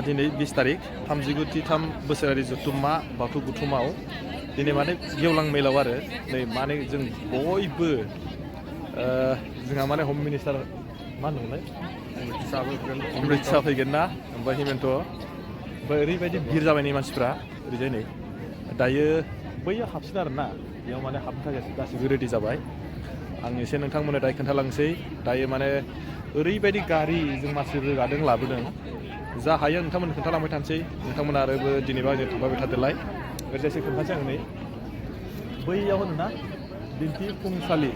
दिनै 20 तारिख 39 बोसोरारि जथुम्मा बाथौ गुथुमाव दिनै माने गेवलां मेलाव आरो नै माने जों बयबो जोंहा माने हम मिनिस्टार मा होनोमोनलाय अमृत शाह फैगोन ना ओमफ्राय हिमन्त ओमफ्राय ओरैबायदि भिर जाबाय नै मानसिफ्रा ओरैजाय नै दायो बैयाव हाबसिन आरो ना बेयाव माने हाबनो थाखाय गासिबो रेडि जाबाय आं एसे नोंथांमोननो दायो खोन्थालांसै दायो माने ओरैबायदि गारि जों मानसि रोगादों लाबोदों जा हायो नोंथांमोननो खोन्थालांबाय थानोसै नोंथांमोना आरोबो दिनैबा आंजों थांबाय थादोलाय ओरैजायसो खोन्थानोसै आं नै बैयाव होनोना दिन्थिफुंसालि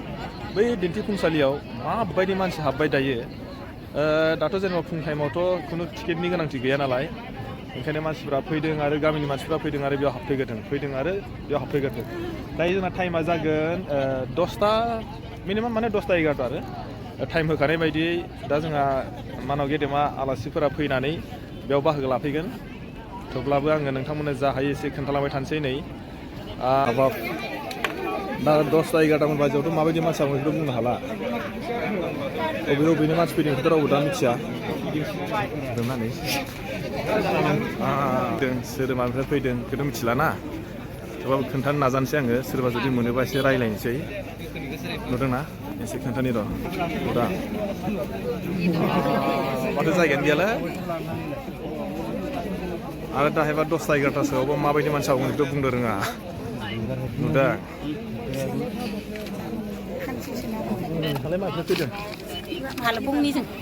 बै दिन्थिफुंसालियाव माबायदि मानसि हाबबाय दायो दाथ' जेनेबा फुं टाइमावथ' खुनु टिकेटनि गोनांथि गैया नालाय ओंखायनो मानसिफ्रा फैदों आरो गामिनि मानसिफ्रा फैदों आरो बेयाव हाबफैग्रोदों फैदों आरो बेयाव हाबफैग्रोदों दायो जोंना टाइमा जागोन 10ता मिनिमाम माने 10ता 11ता आरो टाइम होखानाय बायदियै दा जोंहा मानाव गेदेमा आलासिफोरा फैनानै बेयाव बाहागो लाफैगोन थेवब्लाबो आङो नोंथांमोननो जा हायो एसे खोन्थालांबाय थानोसै नै दा 10ता 11तामोन बाजियावथ' माबायदि मानसि आं बेखौ बुंनो हाला बबेनि मानसि फैदों बेखौथ' रावबो दा मिथिया रोंनानै सोर मानिफ्राय फैदों बेखौथ' मिथिला ना थेवबाबो खोन्थानो नाजानोसै आङो सोरबा जुदि मोनोबा एसे रायज्लायनोसै नुदोंना एसे खोन्थानि र' दा माथो जायगायानो गैयालै आरो दाहायबा 10ता 11तासोआवबा माबायदि मानसि हाबगोन बेखौ बुंनो रोङा नुदों नोंथाङालाय मानिफ्राय फैदों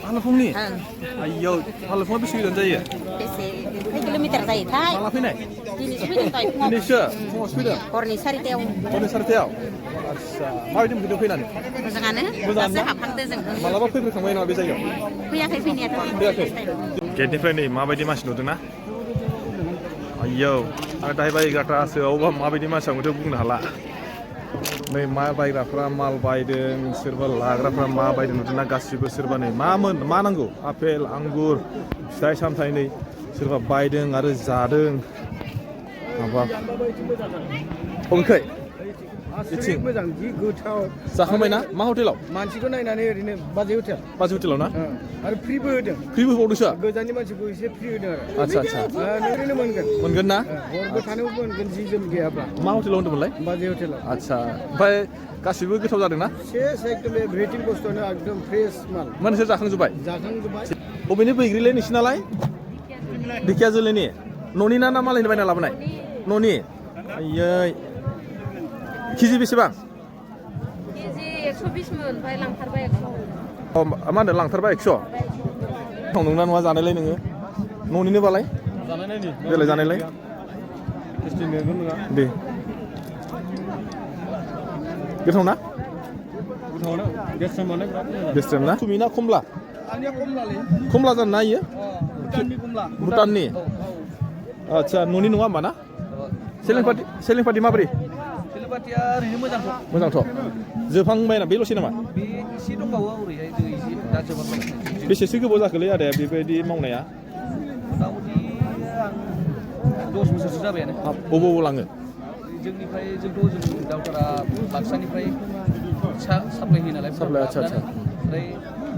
भालुफुंनि आयौ भालुफुङा बेसे गोजान जायो बेसे किल'मिटार जायोथाय माला फैनाय दिनैसो फैदों दहाय दिनैसो फुङावसो फैदों हरनि 4तायाव आदसा माबायदि मोनफैदों फैनानै मोजाङानो दासो हाबहांदों जों मालाबा फैफेरखांबाय नामा बे जायगायाव फैयाखै फैनायाथ' फैयाखै गेटनिफ्राय नै माबायदि मानसि नुदोंना आयौ आरो दाहायबा 11तासोआवबा माबायदि मानसि आं बेखौ बुंनो हाला नै मा बायग्राफ्रा माल बायदों सोरबा लाग्राफ्रा मा बायदों नुदोंना गासिबो सोरबा नै मा नांगौ आपेल आंगुर फिथाइ सामथाइ नै सोरबा बायदों आरो जादों माबा बबेखै बिथिं मोजां जि गोथाव जाखांबाय ना मा हटेलाव मानसिखौ नायनानै ओरैनो बाजै हटेलाव ना आरो फ्रिबो होदों होबावदोंसो गोजाननि मानसिखौ एसे फ्रि होदों आरो आदसा ओरैनो मोनगोन ना हरबो थानोबो मोनगोन जि जोम गैयाब्ला मा हटेलाव होनदोंमोनलाय बाजै हटेलाव आदसा ओमफ्राय गासिबो गोथाव जादों ना एकदम रेटिं बुस्थुआनो एकदम फ्रेस माल नोंसोर जाखांजोब्बाय बबेनि बैग्रिलै नोंसिनालाय ढेकियाजुलिनि न'नि ना मालायनि बायना लाबोनाय न'नि आयै केजि बेसेबां केजि 120 मोन ओमफ्राय लांथारबाय 100 मा होनदों लांथारबाय 100 नंना नङा जानायलाय नोङो न'निनो बालाय देलाय जानायलाय दे गोथाव ना गेस्ट्रेम ना तुमि ना खमला खमला जानो ना इयो भुटाननि आदसा न'नि नङा होमबा ना सेलिं पार्टि माबोरै पार्टिया ओरैनो मोजांथ' जोबहांबायना बेल'सै नामा एसे दंबावो ओरैहाय दा जोबहांबाय बेसेसो गोबाव जाखोलै आदाया बेबायदि मावनाया मथा-मथि 10 बोसोरसो जाबायानो बबाव लाङो जोंनिफ्राय जों दावधारा बाक्सानिफ्राय साप्लाय होयो नालाय आदसा ओमफ्राय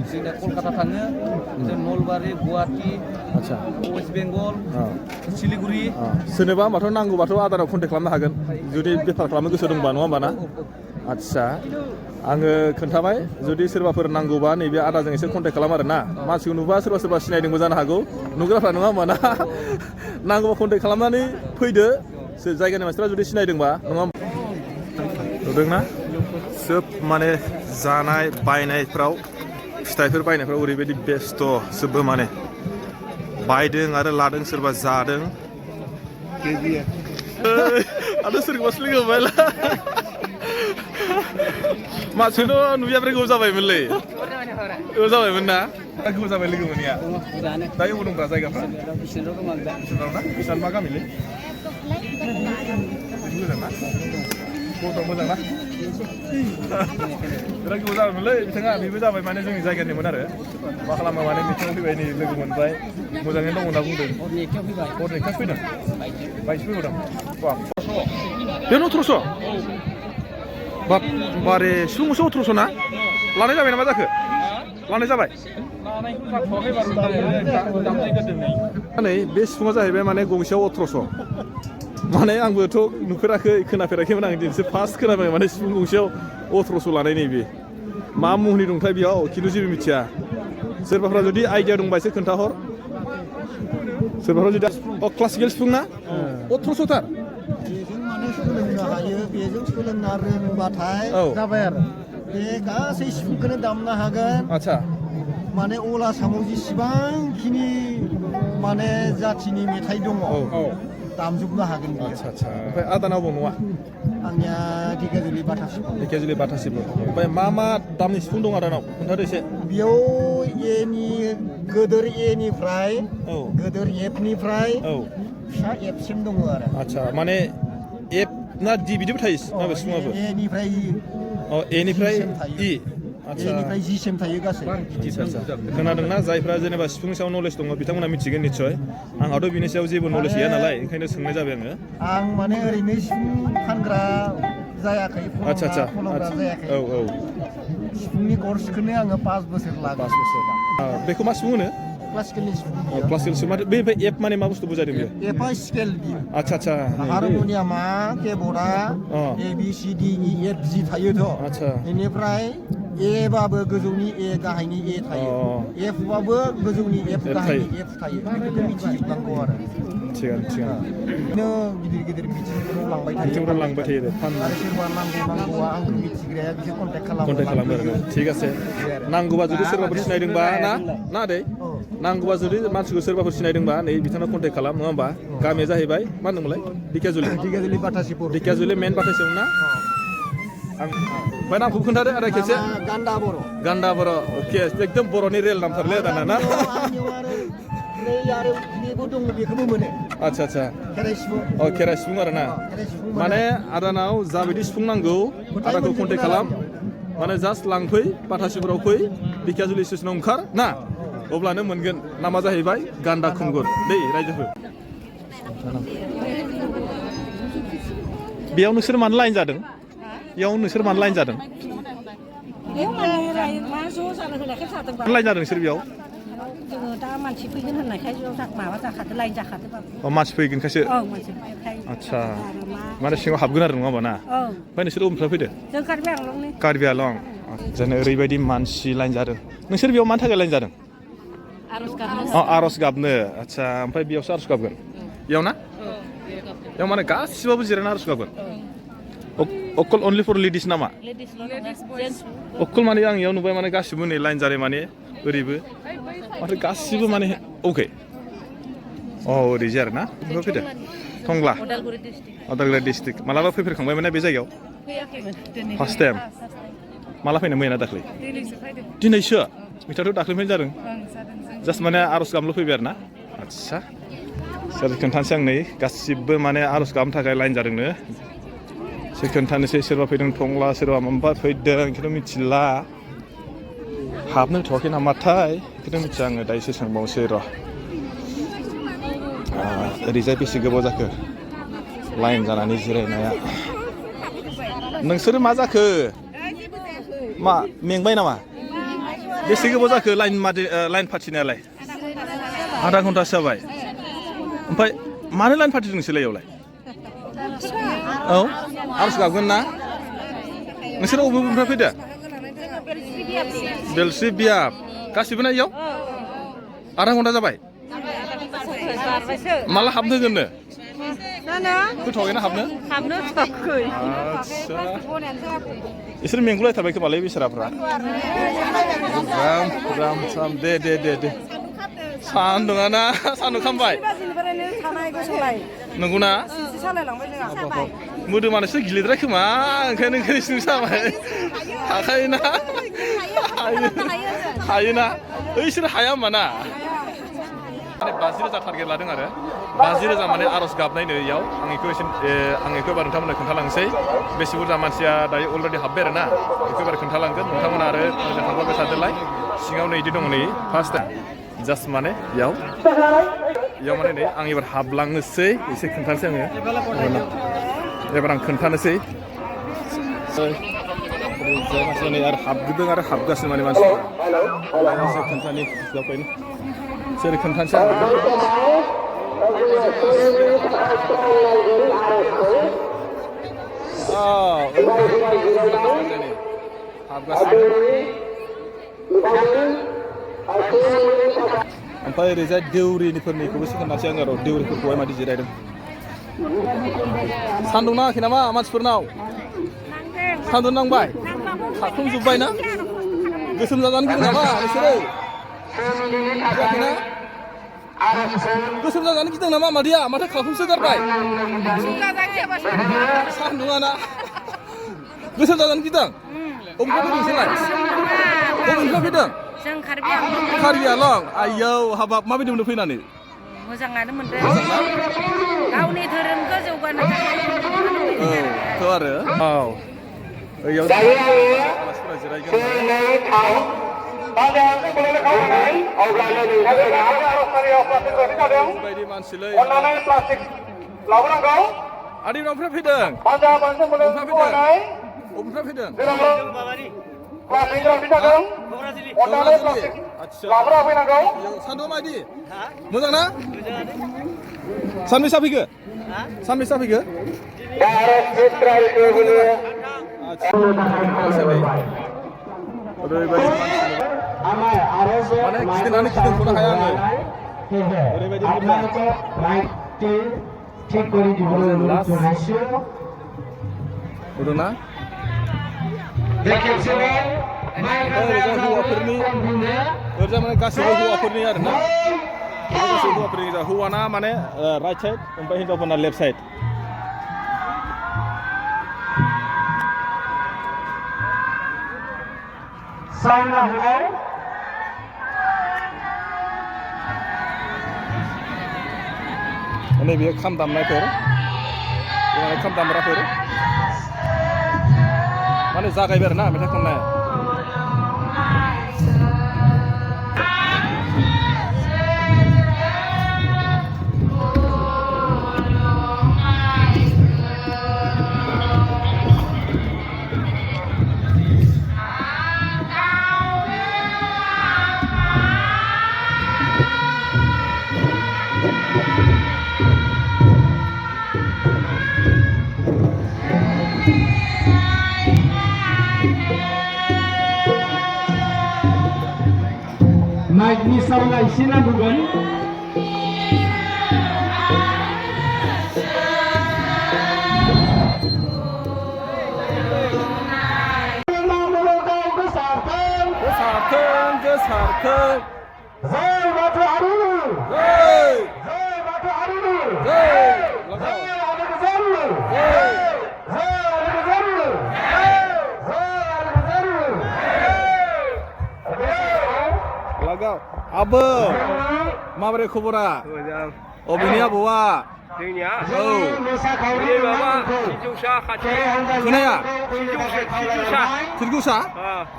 जोंना कलकाता थाङो जों नलबारि गुवाहाटि आदसा वेस्ट बेंगल सिलिगुरि सोरनोबा होमबाथ' नांगौबाथ' आदाराव कन्टेक्ट खालामनो हागोन जुदि बेफार खालामनो गोसो दंबा नङा होमबा ना आदसा आङो खोन्थाबाय जुदि सोरबाफोर नांगौबा नैबे आदाजों एसे कन्टेक्ट खालाम आरो ना मानसिखौ नुबा सोरबा सिनायदोंबो जानो हागौ नुग्राफ्रा नङा होमबा ना नांगौबा कन्टेक्ट खालामनानै फैदो जायगानि मानसिफ्रा जुदि सिनायदोंबा नङा नुदोंना सोब माने जानाय बायनायफ्राव फिथाइफोर बायनायफ्राव ओरैबायदि बेस्थ' सोबबो माने बायदों आरो लादों सोरबा जादों आरो सोरखौबासो लोगो मोनबायला मानसिखौथ' नुयाब्रै गोबाव जाबायमोनलै गोबाव जाबायमोन ना गोबाव जाबाय लोगो मोनैया दायो अबाव दंब्रा जायगाफ्रा बिसानाव मा गामिलै मोजां ना मोजां ना बिराद गोबाव जाबायमोनलै बिथाङा बेबो जाबाय माने जोंनि जायगानिमोन आरो मा खालामो माने मिथिङाव फैबाय नै लोगो मोनबाय मोजाङैनो दं होनना बुंदों हरनि एकथायाव फैदों बाइकसो फैबावदों बेयावनो 1800 बारे सुबुं मोनसे 1800 ना लानाय जाबाय नामा जाखो लानाय जाबाय नै बे सिफुङा जाहैबाय माने गंसेयाव 1800 माने आंबोथ' नुफेराखै खोनाफेराखैमोन आं दिनैसो फार्स्ट खोनाबाय माने सिफुं गंसेयाव 1800 लानाय नैबे मा मुंनि दंथाय बेयाव खिन्थु जेबो मिथिया सोरबाफ्रा जुदि आइडिया दंबा एसे खोन्थाहर सोरबाफ्रा जुदि क्लासिकेल सिफुं ना 1800 थार बेजों माने सोलोंनो हायो बेजों सोलोंना रोंबाथाय जाबाय आरो बे गासै सिफुंखौनो दामनो हागोन आच्छा माने अला सामाव जेसेबांखिनि माने जाथिनि मेथाइ दङ दामजोबनो हागोन बियो आच्छा आच्छा ओमफ्राय आदानाव दं नङा आंनिया ढेकियाजुलि बाथासिम ढेकियाजुलि बाथासिबो ओमफ्राय मा दामनि सिफुं दं आदानाव खोन्थादो एसे बेयाव एनि गोदोर एनिफ्राय औ गोदोर एफनिफ्राय औ फिसा एफसिम दङ आरो आच्छा माने एफ ना डि बिदिबो थायो माबे सिफुङाबो एनिफ्राय अ एनिफ्राय इ आच्छा एनिफ्राय जिसिम थायो गासै खोनादोंना जायफ्रा जेनेबा सिफुंनि सायाव नलेज दङ बिथांमोना मिथिगोन निस्सय आंहाथ' बिनि सायाव जेबो नलेज गैया नालाय ओंखायनो सोंनाय जाबाय आङो आं माने ओरैनो सिफुं फानग्रा जायाखै आच्छा आच्छा फलंग्रा जायाखै औ औ सिफुंनि कर्सखौनो आङो 5 बोसोर लागोन 5 बोसोर बेखौ मा सिफुं होनो क्लासिकेलनि सिफुं क्लासिकेल सिफुं माथो बे एफ माने मा बुस्थु बुजायदों बेयो एफा स्केल बियो आच्छा आच्छा हारमनियामा केबर्डआ ए बि सि डि इ एफ जि थायोथ' आच्छा बेनिफ्राय ए बाबो गोजौनि ए गाहायनि ए थायो एफ बाबो गोजौनि एफ गाहायनि एफ थायो बेखौ मिथिजोबनांगौ आरो थिगानो बिदिनो गिदिर गिदिर मिथिंफोराव लांबाय थायो आरो सोरबा नांगौआ आंखौ मिथिग्राया बिसोर कन्टेक्ट खालामो आरो थिग আছে नांगौबा जुदि सोरबाफोर सिनायदोंबा ना आदै नांगौबा जुदि मानसिखौ सोरबाफोर सिनायदोंबा नै बिथांनाव कन्टेक्ट खालाम नङा होमबा गामिया जाहैबाय मा होनोमोनलाय ढेकियाजुलि बाथासिपुर ढेकियाजुलि मेन बाथासियाव ना आं ओमफ्राय नामखौ खोन्थादो आरो खेबसे गान्दा बर' अके एकदम बर'नि रेल नामथारलै दाना ना आरो बेबो दङ बेखौबो मोनो आच्छा आच्छा खेराइ सिफुं खेराइ सिफुं आरो ना माने आदानाव जाबायदि सिफुं नांगौ आदाखौ कन्टेक्ट खालाम माने जास्ट लांफै बाथासिफोराव फै ढेकियाजुलि स्टेसनाव ओंखार ना अब्लानो मोनगोन नामा जाहैबाय गान्दा खुंगुर दै रायजोफोर बेयाव नोंसोर मानो लाइन जादों लाइन जादों नोंसोर बेयाव जोङो दा मानसि फैगोन होननायखाय माबा जाखादो लाइन जाखादो मानसि फैगोनखायसो मानसि फैखाय आच्छा माने सिङाव हाबगोन आरो नङा होमबा ना ओमफ्राय नोंसोर अबेनिफ्राय फैदो जों कार्बि आलं जोंनो ओरैबायदि मानसि लाइन जादों नोंसोर बेयाव मानि थाखाय लाइन जादों आर'ज गाबनो आच्छा ओमफ्राय बेयावसो आर'ज गाबगोन बेयाव ना बेयाव माने गासिबाबो जिरायना आर'ज गाबगोन अकल अनलि फर लेडिस नामा अकल माने आं इयाव नुबाय माने गासिबो नै लाइन जानाय माने ओरैबो माथो गासिबो माने अके ओरैजाय आरो ना फैदो टंला उदालगुरि डिस्ट्रिक्ट मालाबा फैफेरखांबाय माने बे जायगायाव फार्स्ट टाइम माला फैनो मैना दाख्लै दिनैसो मिथाथ' दाख्लैनिफ्रायनो जादों जास्ट माने आर'ज गाबनोल' फैबाय आरो ना आच्छा सोर खोन्थानोसै आं नै गासिबो माने आर'ज गाबनो थाखाय लाइन जादोंनो सोर खोन्थानोसै सोरबा फैदों टंला सोरबा माबा फैदों बेखौथ' मिथिला हाबनो होथ'वाखै नामाथाय बेखौथ' मिथिया आङो दा एसे सोंबावनोसै र' ओरैजाय बेसे गोबाव जाखो लाइन जानानै जिरायनाया नोंसोरो मा जाखो मा मेंबाय नामा बेसे गोबाव जाखो लाइन फाथिनायालाय आधा घन्टासो जाबाय ओमफ्राय मानो लाइन फाथिदों नोंसोरलाय इयावलाय आर'ज गाबगोन ना नोंसोर बबेनिफ्राय फैदो बेलस्रि बियाब गासिबो ना इयाव आधा घन्टा जाबाय माला हाबनो होगोननो फैथ'वाखैना हाबनो आच्छा इसोर मेंगुलायथारबाय खोमालै बेसाराफ्रा राम दे सान्दुङाना सान्दुं खामबाय नंगौना मोदोमानोसो गिलिद्राय खोमा ओंखायनो सिं साबाय हाखायोना हायोना ओइसोर हाया होमबा ना माने 50,000 टारगेट लादों आरो 50,000 माने आर'ज गाबनायनो इयाव आं बेखौ एबार नोंथांमोननो खोन्थालांसै बेसे बुरजा मानसिया दायो अलरेडि हाबबाय आरो ना बेखौ एबार खोन्थालांगोन नोंथांमोना आरो मोजां थांबाय थादोलाय सिङाव नै इदि दङ नै फार्स्ट टाइम जास्ट माने इयाव माने नै आं एबार हाबलांनोसै एसे खोन्थानोसै आङो एबार आं खोन्थानोसै जाय मानसिया नै आरो हाबगोदों आरो हाबगासिनो माने मानसिफोरा एसे खोन्थानि जाबायनो सोर खोन्थानोसै ओमफ्राय ओरैजाय देउरिनिफोरनिखौबो खोन्थानोसै आं आरो देउरिफोरखौहाय मादि जिरायदों सान्दुं नाङाखै नामा मानसिफोरनाव सान्दुं नांबाय थाथुमजोब्बाय ना गोसोम जाजानो गिदों नामा नोंसोरो जायाखैना गोसोम जाजानो गिदों नामा मादैया माथो खाथुमसो गारबाय सान्दुङा ना गोसोम जाजानो गिदों अबेनिफ्राय फैदों नोंसोरलाय अबेनिफ्राय फैदों जों कार्बि आलं आयौ हाबाब माबायदि मोनदों फैनानै मोजाङानो मोनदों गावनि धोरोमखौ जौगानो थ' आरो औ ओइयाव मानसिफोरा जिरायगोन बायदि मानसिलै आदै मानिफ्राय फैदों अबेनिफ्राय फैदों सान्दुङा माबायदि मोजां ना सानबेसे फैखो सानबेसे फैखो ओरैबायदि माने गिदिंनानै गिदिंख'नो हाया आङो ओरैबायदि नुदोंना हौवाफोरनि ओरैजा माने गासैबो हौवाफोरनि आरोना गासैबो हौवाफोरनि गोजा हौवाना माने राइट साइड ओमफ्राय हिन्जावफोरना लेफ्ट साइड नैबे खाम दामनायफोर खाम दामग्राफोर माने जागायबाय आरोना मेथाइ खननाया माइकनि साउन्डआ एसे नांगौगोन गोसारथों जय बाथौ हारिनि जय बाथौ हारिनि जय लगाव आबो माबोरै खबरा अबेनि आबौआ जोंनिया औ बे माबा सिजौसा खाथि खोनाया सिजौसा थिरगौसा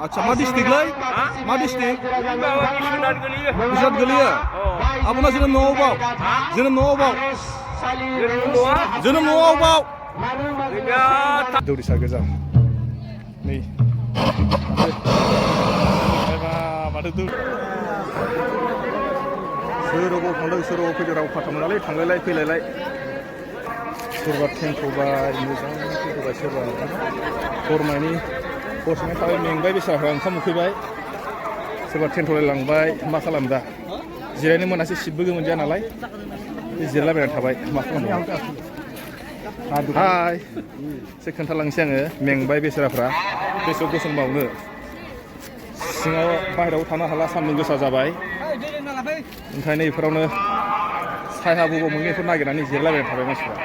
आच्छा मा डिस्ट्रिक्टलै मा डिस्ट्रिक्ट माबा बिश्वनाथ गोलैयो बिराद गोलैयो आबौना जोनोम न'आव बाव जोनोम न'आव बाव जोनोम न'आव बाव दौरिसा गोजा नै माथो सोराव थांदों सोराव फैदों राव फाथा मोनालै थांलायलाय फैलायलाय सोरबा थेंख'बाय मोजां थेंख'बाय सोरबा गरमानि हरसेनि थाखाय मेंबाय बेसाफ्रा ओंखाम उखैबाय सोरबा थेन्थ'लायलांबाय मा खालामो दा जिरायनो मोनासै सिटबो गोमोन जाया नालाय जिरायलाबायनानै थाबाय मा खालामो हाय एसे खोन्थालांसै आङो मेंबाय बेसाराफ्रा बेसेयाव गसंबावनो सिङाव बाहेरायाव थानो हाला सान्दुं गोसा जाबाय ओंखायनो बेफोरावनो सायहा बबाव मोनगोन नागिरनानै जिरायलाबायनानै थाबाय मानसिफ्रा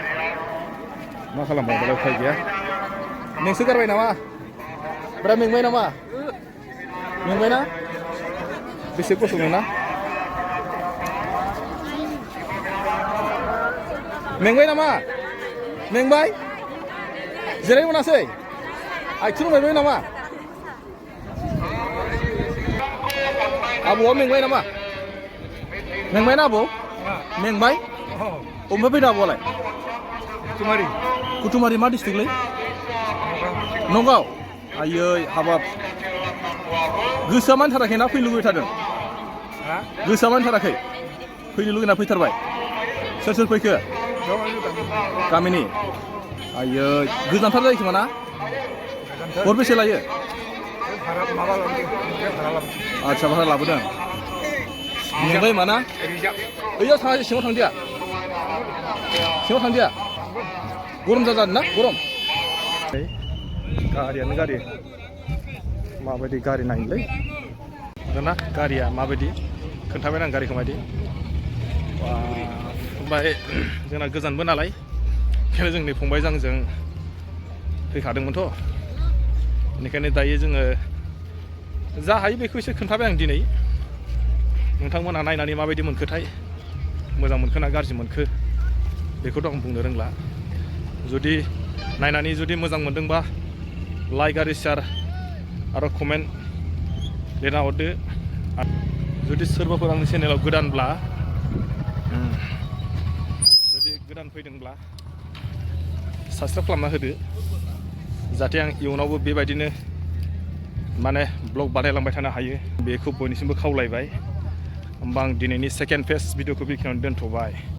मा खालामबावनो उफाय गैया नोंसो गारबाय नामा बिराद मेंबाय नामा मेंबायना बेसे गसंनो ना मेंबाय नामा मेंबाय जिरायनो मोनासै आथिं बायबाय नामा आबौआ मेंबाय नामा मेंबायना आबौ मेंबाय अबेनिफ्राय फैदों आबौआलाय कुथुमारि मा डिस्ट्रिक्टलै नगाव आयै हाबाब गोसोआ मानि थाराखै ना फैनो लुबैथारदों गोसोआ मानि थाराखै फैनो लुगैना फैथारबाय सोर सोर फैखो गामिनि आयै गोजानथार जायो खोमा ना हरबेसे लायो आदसा भारा लाबोदों मेंबाय मा ना ओइयाव थाङा सिङाव थांदिया गरम जादों ना गरम गारियानो गारि माबायदि गारि नायनोलै ना गारिया माबायदि खोन्थाबाय आं गारिखौ माबायदि ओमफ्राय जोंना गोजानबो नालाय ओंखायनो जोंनि फंबायजों आंजों फैखादोंमोनथ' बेनिखायनो दायो जोङो जा हायो बेखौ एसे खोन्थाबाय आं दिनै नोंथांमोनहा नायनानै माबायदि मोनखोथाय मोजां मोनखो ना गाज्रि मोनखो बेखौथ' आं बुंनो रोंला जुदि नायनानै जुदि मोजां मोनदोंबा लाइक आरो शेयार आरो कमेन्ट लिरना हरदो जुदि सोरबाफोर आंनि चेनेलाव गोदानब्ला जुदि गोदान फैदोंब्ला साबसक्राइब खालामना होदो जाहाथे आं इयुनावबो बेबायदिनो माने ब्लग बानायलांबाय थानो हायो बेखौ बयनिसिमबो खावलायबाय होमबा आं दिनैनि सेकेन्ड फेज भिडिअखौ बेखिनियावनो दोनथ'बाय।